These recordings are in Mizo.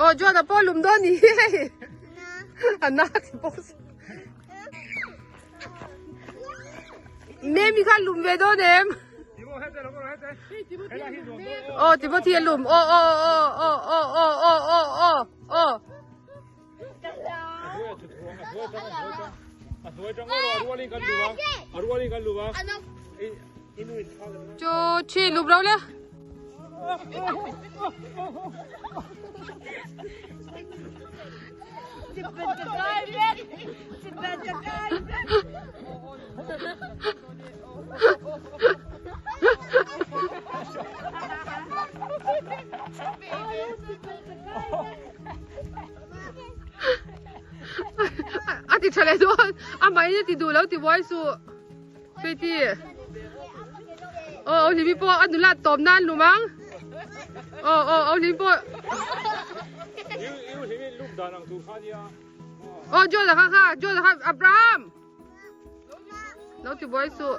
Aw John a pawh lum dawn ni hi hei. A na ti bawk si. Memi kha lum ve dawn em? Aw Timothy a lum. Aw aw aw aw aw aw aw aw aw aw. Chu chi lum lo le. A ti tha leh dawn a mai a ti duh lo ti buai suh Sweety aw aw hlimi pawh a nula tawp nan lum ang aw aw aw hlimi pawh aw John a kha kha John a kha Abraham lo ti buai suh.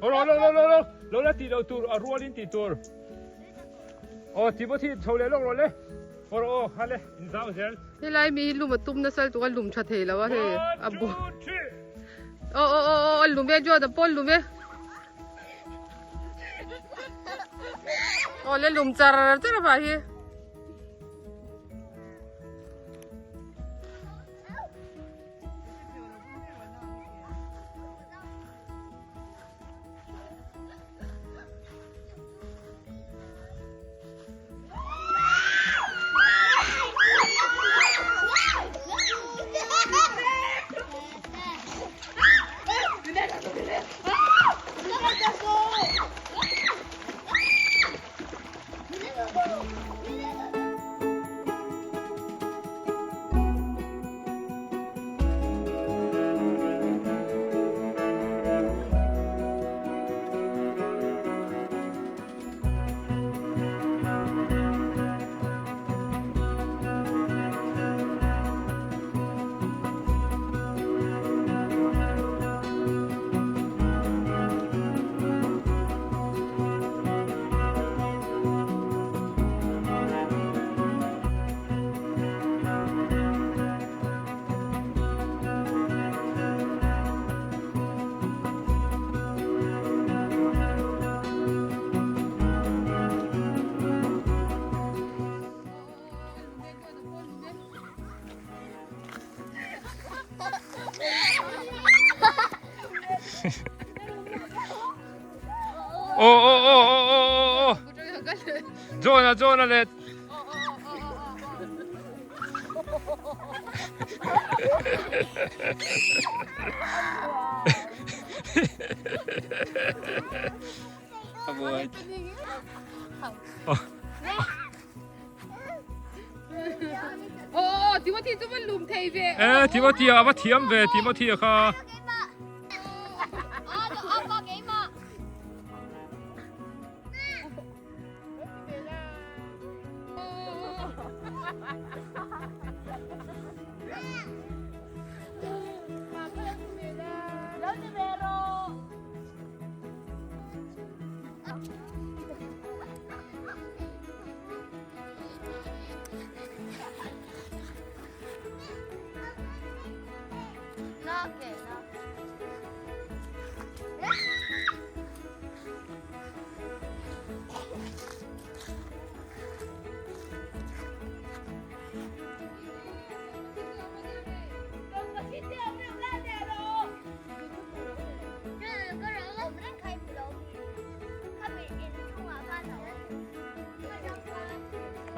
Lo lo lo lo lo lo la tih loh tur a rualin tih tur aw Timothy chho leh lawk rawh le aw aw kha le in zau zel. Helai mi hi lum a tum nasa lutuk a lum tha thei lo a hei a bu aw aw aw aw a lum e Jordan pawn lum e. Aw le lum char char a hi. Aw aw aw aw aw aw aw John a John a let Aw Timothy chu va lum thei ve. E Timothy a va thiam ve Timothy a kha.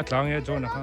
A tlang e John a kha.